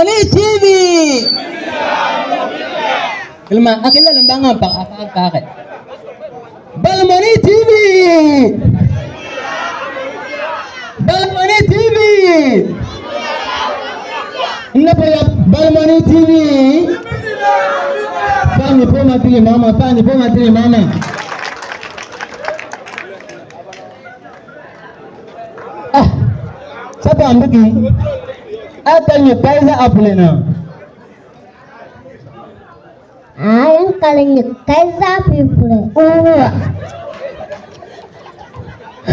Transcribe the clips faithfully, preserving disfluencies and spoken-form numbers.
Money T V. Kalma, akila lambang apa, apa, apa, apa. Bal Money T V. Bal Money T V. Nna pa ya Bal Money T V. Pani po matili mama, pani po matili mama. Ah, sapa ambiki? Ata nyo paisa apule na. Ayang kala nyo kaisa pipule. Oh.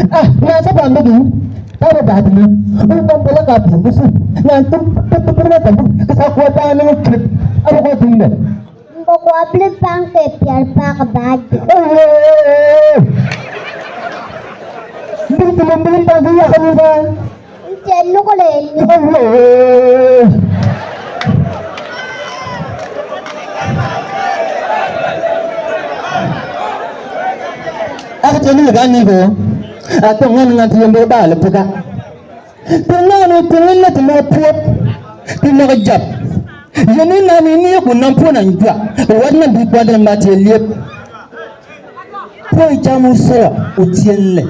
Ah, na sapa ambiki? Tara ba hati na? Oh, pampala kapi. Musu. Na tu, tu, tu, tu, na tabu. Kasa kuwa ta na trip. Ano ko tingin? Mboko apli pang ke piar pa ka bad. Mboko apli pang ke ya ka ni ba? Nche nuko le ni. Aka chenu ga ni ko. Ato ngan ngan ti yambo ba le puka. Tengah ni tengah na tengah puap. Tengah kejap. Yeni nani ni aku nampu nanjua. Wat na bi kuadran mati liep. Poi jamu sala utian le.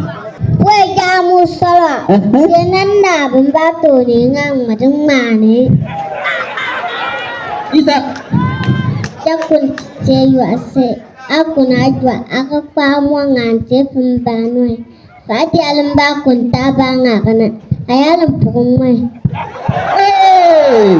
Poi jamu sala. Mhm. Utian na bimba tu ni ngang madeng mani. Isa. Jakun je yu ase. Aku najua aku pa mo ngan je pembanwe. Fadi alam bakun tabang akana. Ay alam pukung mai. Hey!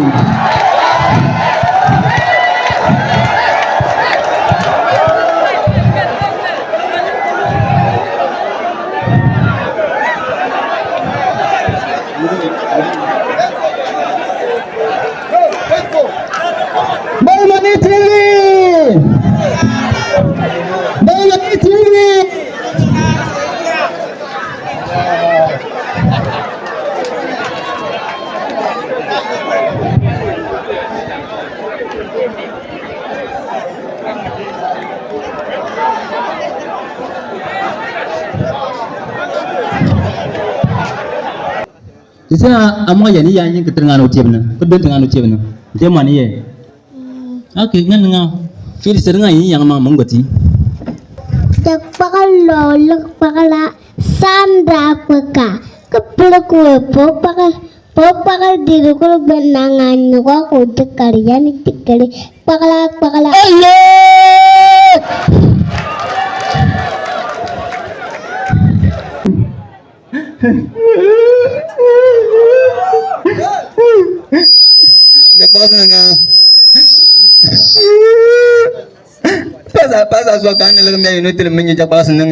Bal Money T V! Bal Money T V! Sisi a, amang yan i yan yin ke terngan o chebna, ke don terngan o chebna. Te man ye. Okay, ngan nga. Feel ser nga yin yang mang mong gati. Tek pakal lo, lek pakala, sanda kweka. Kepele kue po pakal, po pakal di rukul benangan nyuka ko dekali yan dekali. Pakala, pakala. Ayo! Jakpa sanga. Pasa, pasa, so kan le me yu no tele me jakpa sanga.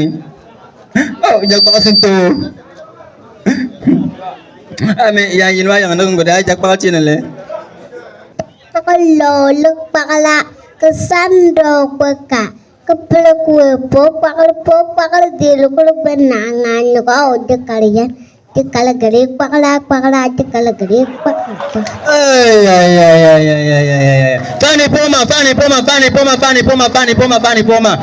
Oh, jakpa santo. Ame ya yin wa yang nang goda jakpa chine le. Pakalo lek pakala kesando kweka. Kepele kue po pakal po pakal di lukul benangan nyuka o dekali yan. Dekala gari pakala pakala dekala gari pakala. Ay, ay, ay. Fani poma, fani poma, fani poma, fani poma, fani poma, fani poma.